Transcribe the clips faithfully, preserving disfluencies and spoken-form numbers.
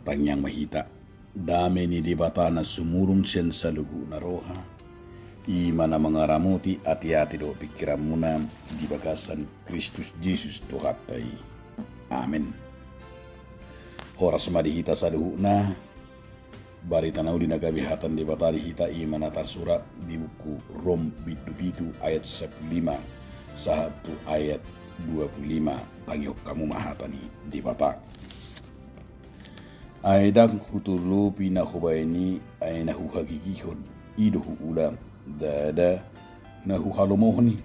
Tangiang ma hita. Dame ni Debata na sumurung sian saluhutna roha, i ma na mangaramoti ateate dohot pingkiranmuna di bagasan Kristus Jesus Tuhanta i. Amen. Horas ma di hita saluhutna. Barita na uli na gabe hata ni Debata di hita i ma na tarsurat di buku Rom bindu pitu ayat sampulu lima sahat tu ayat dua pulu lima. Tangihon hamu ma hata ni Debata. Ai ndang hutolopi na hubaen i, ai na huhagigihon i do huula, ndada na huhalomohon i.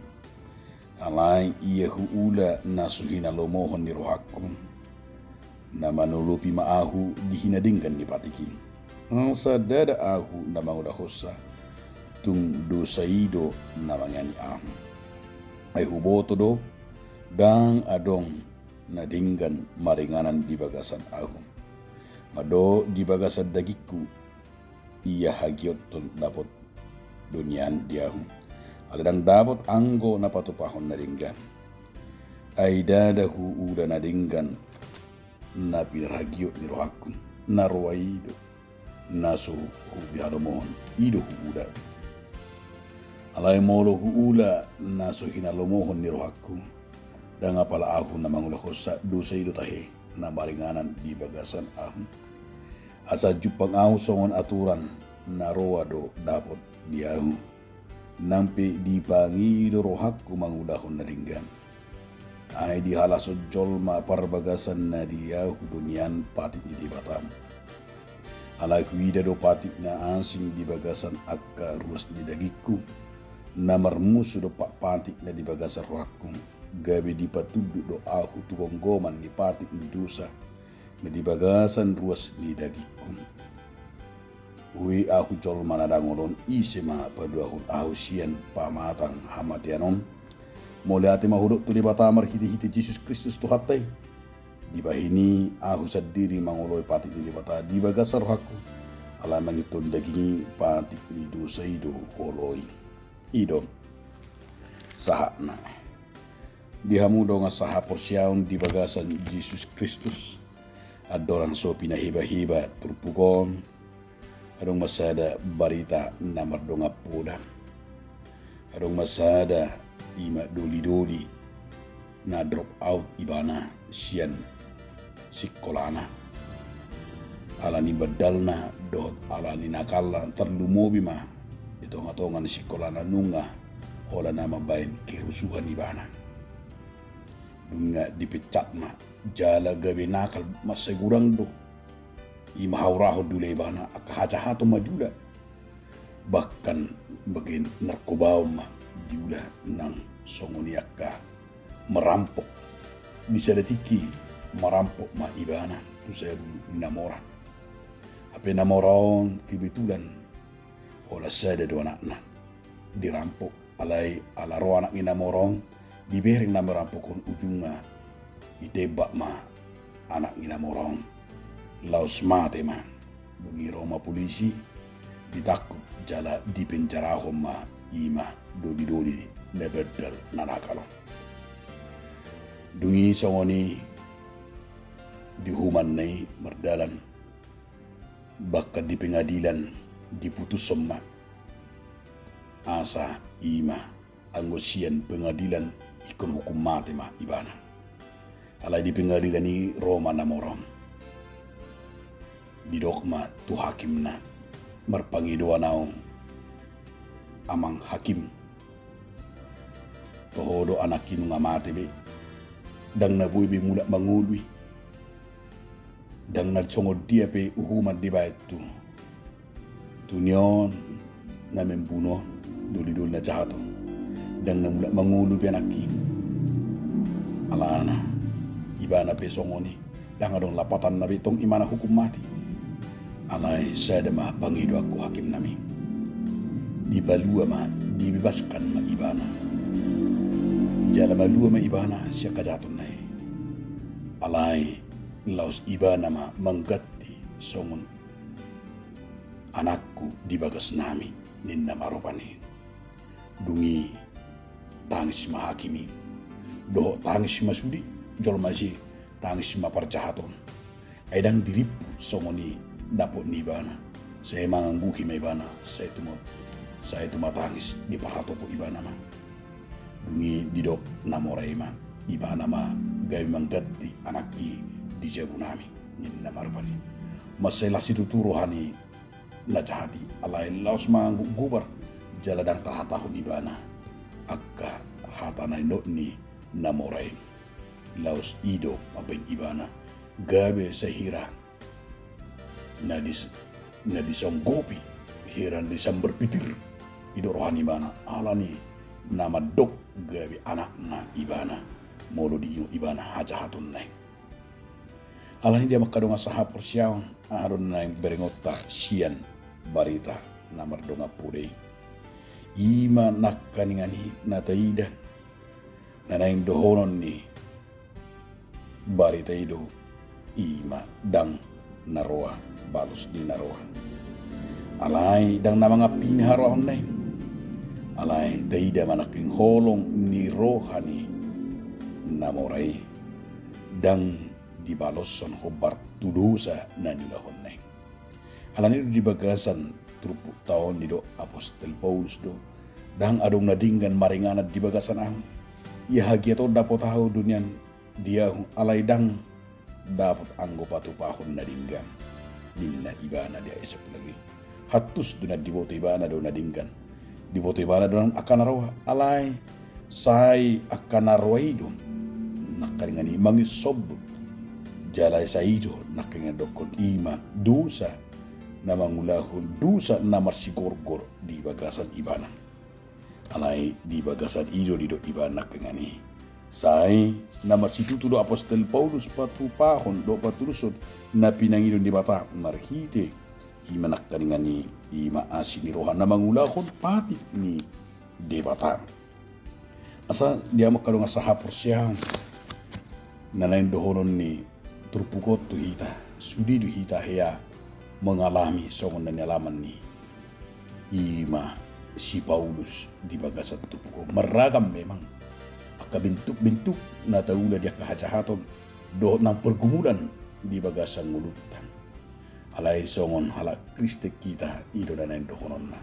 Alai ia huula na so hinalomohon ni rohangku, na manolopi ma ahu di hinadenggan ni patik i. Asa ndada ahu na mangulahonsa, tung dosa i do na mangeani ahu. Ai huboto do, ndang adong na denggan maringanan di bagasan ahu. Mandok di bagasan dagingku, ia hagiothon dapot do nian di ahu. Alai ndang dapot anggo na patupahon na denggan. Ai ndada huula na denggan na pinarhagiot ni rohangku. Na roa i do na so hupihalomohon i do huula. Alai molo huula na so hinalomohon ni rohangku, ndang apala ahu na mangulahonsa, dosa i do tahe na maringanan di bagasan ahu. Asa jumpang ahu songon aturan na roa do dapot di ahu. Nang pe dipangido rohangku mangulahon na denggan, ai dihalashon jolma parbagasan na di ahu do nian patik ni Debata. Alai huida do patik na asing di bagasan angka ruas ni dagingku, na marmusu dompak patik na di bagasan rohangku, gabe dipatunduk do ahu tu gomgoman ni patik ni dosa na di bagasan ruas ni dagingku. Ue ahu jolma na dangol on, ise ma paluahon ahu sian pamatang hamatean on? Mauliate ma hudok tu Debata marhitehite Jesus Kristus Tuhanta i. Dibahen i ahu sandiri mangoloi patik ni Debata di bagasan rohangku, ala mangihuthon daging i patik ni dosa i do huoloi. I do sahatna. Di hamu dongan sahaporseaon di bagasan Jesus Kristus, andorang so pinahebaheba turpuk on, adong ma sada barita na mardongan poda. Adong ma sada i ma dolidoli na drop out ibana sian sikolana. Ala ni bandalna dohot ala ni nakalna tarlumobi ma di tongatonga ni sikolana nunga holan na mambahen kerusuhan ibana. Nunga dipecat ma jala gabe nakal mansai godang do. I ma haurahon diula ibana, angka hajahaton ma diula. Bahkan bagian narkobaon ma diula nang songon i angka marampok. Di sada tingki marampok ma ibana tu saluhut ni na mora. Hape na mora on kebetulan holan sada do anakna dirampok. Alai ala ro anak ni na mora on, dibereng na marampok on, ujungna ditembak ma anak ni na mora on. Laos mate ma. Dung i ro ma polisi, ditangkup jala dipenjarahon ma i ma dolidoli na bandal na nakal on. Dung i songon i di uhumanna i mardalan, bahkan di pengadilan diputushon ma asa i ma anggo sian pengadilan ingkon hukum mate ma ibana. Alai di pengadilan i ro ma na mora on. Didok ma tu hakimna, marpangidoan ahu amang hakim, toho do anakki nunga mate be, ndang na boi be mulak mangolu i. Ndang na songon dia pe uhuman dibahen tu, tu ni on na membunuh on, dolidoli na jahat on. Ndang na mulak mangolu be anakki. Alana ibana pe songon i, ndang adong lapatanna be, tong i ma na hukum mate. Alai sada ma pangidoanku hakimnami. Dipalua ma, dibebaskan ma ibana. Jala malua ma ibana sian hajahatonna i. Alai laos ibana ma mangganti songon anakku di bagasnami, ninna ma rupani. Dung i tangis ma hakim i. Dohot tangis ma sude jolma ise, tangis ma parjahat on. Ai ndang dirimpu songon i dapot ni ibana. Sai mangangguhi ma ibana, sai tuma, sai tumatangis, diparhatopo ibana ma. Dung i didok na mora i ma, ibana ma gabe mangganti anak i di jabu nami, ninna ma rupani. Mansai las situtu roha ni na jahat i, alai laos mangangguk gobar, jala ndang tarhatahon ibana angka hata na nidok ni na mora i. Laos i do mambahen ibana gabe sahira na dis-, na disonggopi, hira na disambar pitir i do roha ni ibana, alani na mandok gabe anakna ibana, molo diingot ibana hajahatonna i. Alani dia mangkadongan sahaporseaon, aha do na naeng berengonta sian barita na mardongan poda i. I ma nangkaningan i na taida, na naeng dohonon ni barita i do, i ma ndang na roa balos ni na roa. Alai ndang na mangampini haroahonna i. Alai taida ma nangkin holong ni roha ni na mora i, ndang dibaloshon hombar tu dosa na niulahonna i. Alani do di bagasan turpuk taon didok apostel Paulus do, ndang adong na denggan maringanan di bagasan ahu. Ia hagiot on dapot ahu do nian di ahu, alai ndang dapot anggo patupahon na denggan, ninna ibana di ayat sampulu lima. Hantus do nian diboto ibana do na denggan. Diboto ibana do nian angka na roa, alai sai angka na roa i do nangkaningan i manginsombut. Jala sai i do nangkaningan i dohonon i ma dosa na mangulahon dosa na marsigorgor di bagasan ibana. Alai di bagasan i do didok ibana nangkaningan i. Sai na marsitutu do apostel Paulus patupahon dohot patulushon na pinangido ni Debata marhite i ma nangkaningan i, i ma asi ni roha na mangulahon patik ni Debata. Asa di hamu angka dongan sahaporseaon, na naeng dohonon ni turpuk on tu hita, sude do hita hea mengalami songon na nialaman ni i ma si Paulus di bagasan turpuk on. Marragam memang angka bentuk-bentuk na taula di angka hajahaton dohot nang pergumulan di bagasan ngolunta. Alai songon halak Kristen hita, i do na naeng dohononna.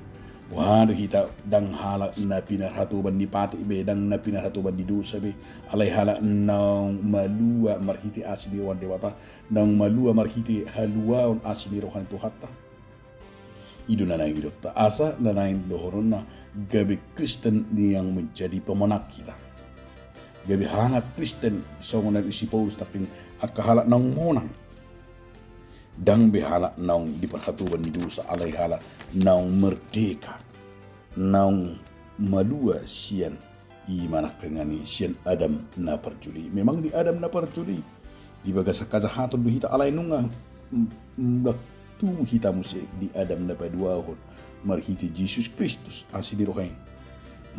Boha do hita, ndang halak na pinarhatoban ni patik be, ndang na pinarhatoban ni dosa be, alai halak naung malua marhite asi ni roha ni Debata, naung malua marhite haluaon asi ni roha ni Tuhanta. I do na naeng didokta, asa na naeng dohononna gabe Kristen yang menjadi pemenang hita. Gabe halak Kristen songon na didok si Paulus, tapi angka halak naung monang. Ndang be halak naung diparhatoban ni dosa, alai halak naung merdeka, naung malua sian i ma nangkaningan i, sian Adam na parjolo i. Memang di Adam na parjolo i, di bagasan hajahaton do hita, alai nunga, mm, mulak tubu hita muse di Adam na paduahon marhite Jesus Kristus asi ni roha i.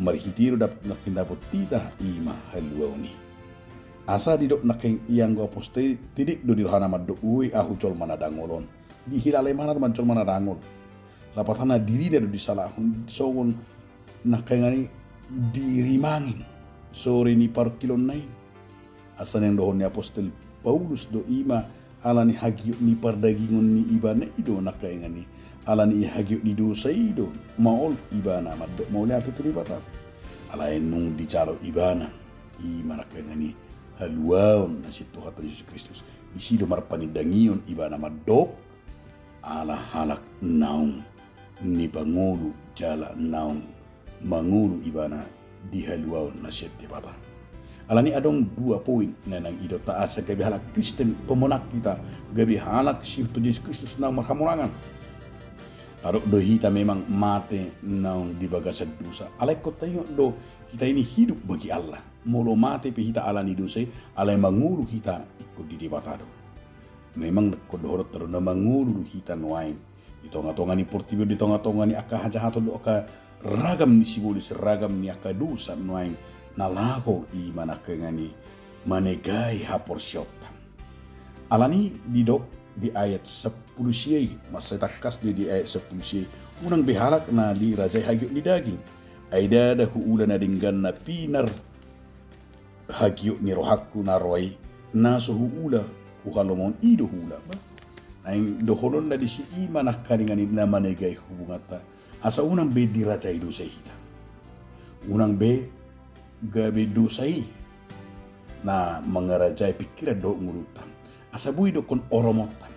Marhite i do dap-, nangkin dapot hita i ma haluaon i. Asa didok nangkin i anggo apostel, tedek do di rohana mandok, ue ahu jolma na dangol on. Dihilala ibana do ma jolma na dangol. Lapatanna dirina do disalahon songon nangkaningan i dirimangi sore ni parungkilonna i. Asa naeng dohon ni apostel Paulus do i ma, alani hagiot ni pardagingon ni ibana i do nangkaningan i, alani hagiot ni dosa i do maol ibana mandok mauliate tu Debata. Alai nunga dijalo ibana i ma nangkaningan i haluaon na sian Tuhanta Jesus Kristus. Disi do marpanindangion ibana mandok, ala halak naung nipangolu jala naung mangolu ibana di haluaon na sian Debata. Alani adong dua poin na naeng didokta asa gabe halak Kristen pemenang hita, gabe halak siihuthon Jesus Kristus na marhamonangan. Tadok do hita memang mate naung di bagasan dosa. Alai ingkon taingot do hita ini hidup bagi Allah. Molo mate pe hita alani dosa i, alai mangolu hita ingkon di Debata do. Memang ingkon dohononta do na mangolu do hita nuaeng. Di tongatonga ni portibi on, di tongatonga ni angka hajahaton dohot angka ragam ni sibolis, ragam ni angka dosa nuaeng na laho i ma nangkaningan i manegai haporseaonta. Alani didok di ayat sampulu sia i, mansai tangkas do i di ayat sampulu sia i, unang be halak na dirajai hagiot ni daging. Ai ndada huula na denggan na pinar hagiot ni rohangku na roa i, na so huula huhalomohon i do huulak ba. Naeng dohonon na disi i ma nangkaningan i na manegai hubunganta. Asa unang be dirajai dosa i hita. Unang be gabe dosa i na mangarajai pingkiran dohot ngolunta. Asa boi dokkon oromonta.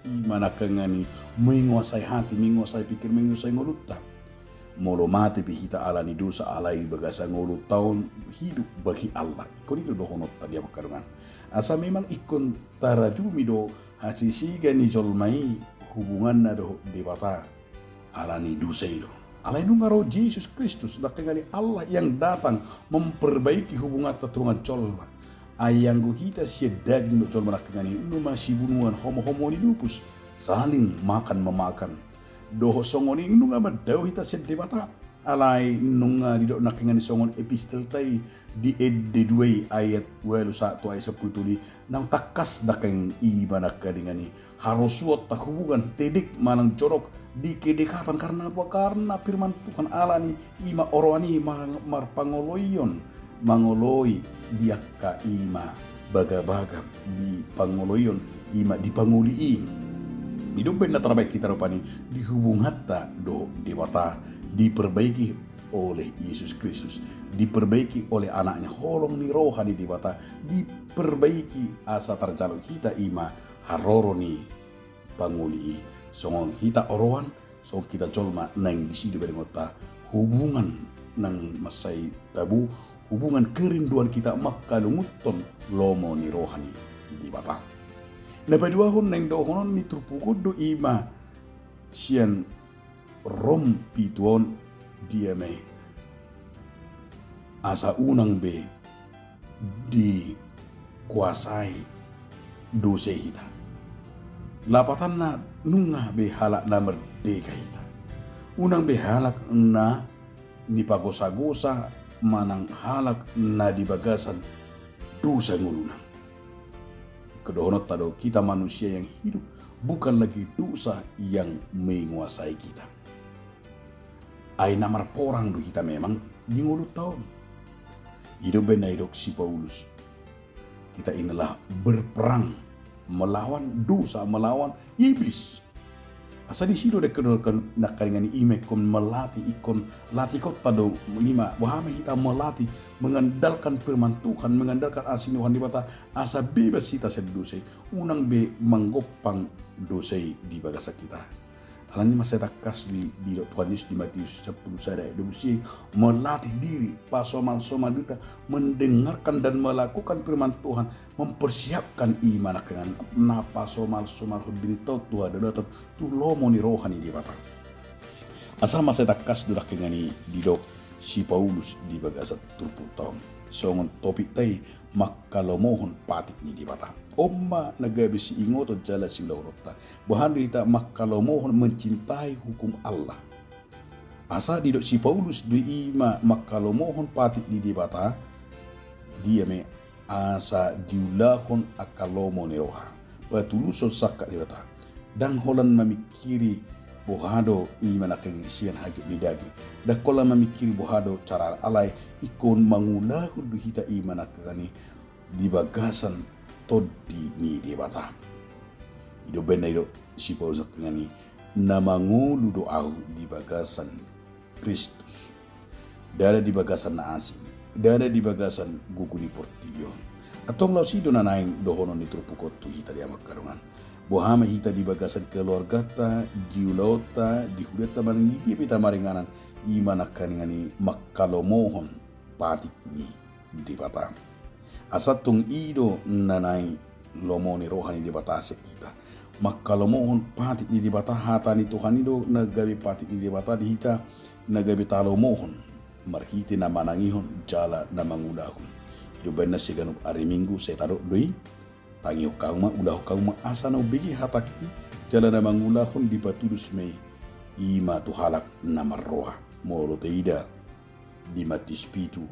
I ma nangkaningan i menguasai hati, menguasai pingkir, menguasai ngolunta. Molo mate pe hita ala ni dosa, alai bagasan ngolunta on hidup bagi Allah. Ingkon i do dohononta di amang hamu dongan. Asa memang ingkon tarajumi do hasisiga ni jolma i hubunganna dohot Debata. Ala ni dosa i do. Alai nunga ro Jesus Kristus, nangkaningan i Allah yang datang memperbaiki hubunganta tu dongan jolma. Ai anggo hita sian daging dohot jolma nangkaningan i nunga sibunuan, homo-homo ni lupus, saling makan memakan. Dohot songon i nunga mandao hita sian Debata. Alai nunga didok nangkaningan i songon epistelta i di ende dua i ayat ualu sahat tu ayat sampulu tolu i, naung tangkas nangkaningan i ma nangkaningan i harosuonta, hubungan tedek manang jonok di kedekatan karna apa? Karna firman Tuhan, ala ni i ma oroan i ma-, marpangoloion, mangoloi di angka i ma bagabaga di pangoloion i ma di pangoli i. Didok baen na tarbaen hita rupani di hubunganta dohot Debata diperbaiki oleh Yesus Kristus, diperbaiki oleh Anaknya, holong ni roha ni Debata diperbaiki asa tarjalo hita i ma haroro ni pangoli i. Songon hita oroan, songon hita jolma, naeng disi do berengonta hubungan nang mansai tabo, hubungan kerinduan hita mangkalungunhon lomo ni roha ni Debata. Na paduahon naeng dohonon ni turpuk on do i ma sian Rom pitu on, dia ma i, asa unang be dikuasai dosa i hita. Lapatanna nunga be halak na merdeka hita. Unang be halak na nipagosagosa manang halak na di bagasan dosa ngoluna. Ingkon dohononta do, kita manusia yang hidup, bukan lagi dosa yang menguasai kita. Ai na marporang do hita memang di ngolunta on. I do umbahen na didok si Paulus, kita inilah berperang melawan dosa, melawan iblis. Asa disi do dengke do nangkaningan i, i ma ingkon melatih, ingkon latihonta do i ma, boha ma hita melatih, mengandalkan firman Tuhan, mengandalkan asi ni roha ni Debata, asa bebas hita sian dosa i, unang be manggompang dosa i di bagasan hita. Alani i mansai tangkas di, didok Tuhan Yesus di Matius sampulu sada ayat dua pulu sia, melatih diri, pasomalsomal diri, mendengarkan dan melakukan firman Tuhan, mempersiapkan i ma nangkaningan na pasomalsomalhon dirinta on tu hadaulaton, tu lomo ni roha ni Debata. Asa mansai tangkas do nangkaningan i didok si Paulus di bagasan turpukta on. Songon topikta i, mangkalomohon patik ni Debata. On ma na gabe siingoton jala siulahononta. Boha do hita mangkalomohon, mencintai hukum Allah. Asa didok si Paulus do i ma mangkalomohon patik ni Debata, dia ma i, asa diulahon angka lomo ni roha, patuluson sangkap ni Debata. Ndang holan mamingkiri boha do i ma nangkaningan i sian hagiot ni daging. Ndang holan mamingkiri boha do carana, alai ingkon mangulahon do hita i ma nangkaningan i di bagasan Tondi ni Debata. I do umbahen na didok si Paulus nangkaningan i, na mangolu do ahu di bagasan Kristus. Ndada di bagasan na asing, ndada di bagasan gogo ni portibi on. Antong laos i do na naeng dohonon ni turpuk on tu hita di amang hamu dongan. Boha ma hita di bagasan keluargata, di ulaonta, di hudanta manang di dia pe hita maringanan, i ma nangkaningan i mangkalomohon patik ni Debata. Asa antong i do na naeng lomo ni roha ni Debata sian hita. Mangkalomohon patik ni Debata, hata ni Tuhan i do na gabe patik ni Debata di hita, na gabe talomohon marhite na manangihon jala na mangulahon. I do umbahen na siganup ari Minggu sai tadok do i, tangihon hamu ma, ulahon hamu ma, asa na umbege hatangki jala na mangulahon dipatulus ma i, i ma tu halak na marroha. Molo taida di Matius pitu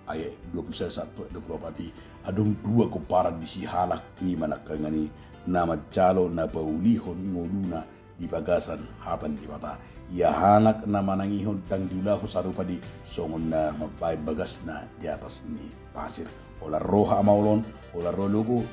ayat dua pulu sada sahat tu ayat dua pulu opat i, adong dua gomparan disi halak, i ma nangkaningan i na manjalo na paulihon ngoluna di bagasan hata ni Debata. Ia halak na manangihon ndang diulahon sarupa do i songon na mambahen bagasna di atas ni pasir. Holan roha maol on, holan roha logo,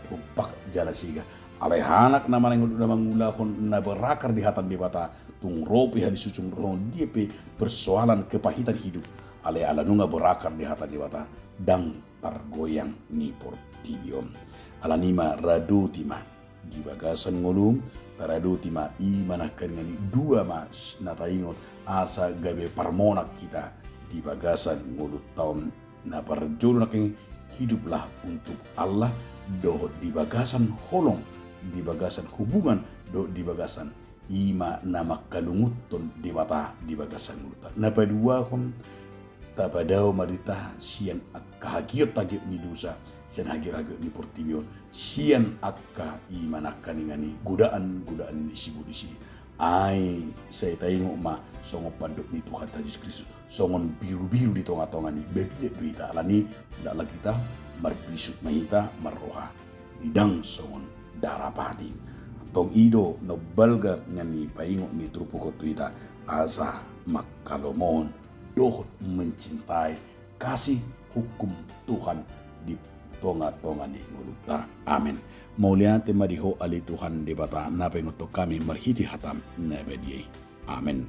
rumpak jala sega. Alai halak na manang na mangulahon na berakar di hata ni Debata, tung ro pe hali susung ro dia pe persoalan kepahitan hidup, alai ala nunga berakar di hata ni Debata, ndang targoyang ni portibi on. Alani i ma radoti ma di bagasan ngolum, taradoti ma i ma nangkaningan i, dua ma na taingot asa gabe parmonang hita di bagasan ngolunta on. Na parjolo nangkin, hiduplah untuk Allah, dohot di bagasan holong, di bagasan hubungan, dohot di bagasan i ma na mangkalungunhon Debata di bagasan ngolunta. Na paduahon, tapadao ma diritta sian angka hagiot-hagiot ni dosa, sian hagiot-hagiot ni portibi on, sian angka i ma nangkaningan i godaan-godaan ni sibolis i. Ai sai taingot ma songon pandok ni Tuhanta Jesus Kristus, songon birubiru di tongatonga ni babiat do hita. Alani i, ndang lagi hita marbisuk ma hita marroha di ndang songon darapati. Antong i do na umbalga na nipaingot ni turpuk on tu hita, asa mangkalomohon dohot mencintai kasih hukum Tuhan di tongatonga ni ngolunta. Amen. Mauliate ma di Ho ale Tuhan Debata, na paingothon hami marhite hataM na badia i. Amen.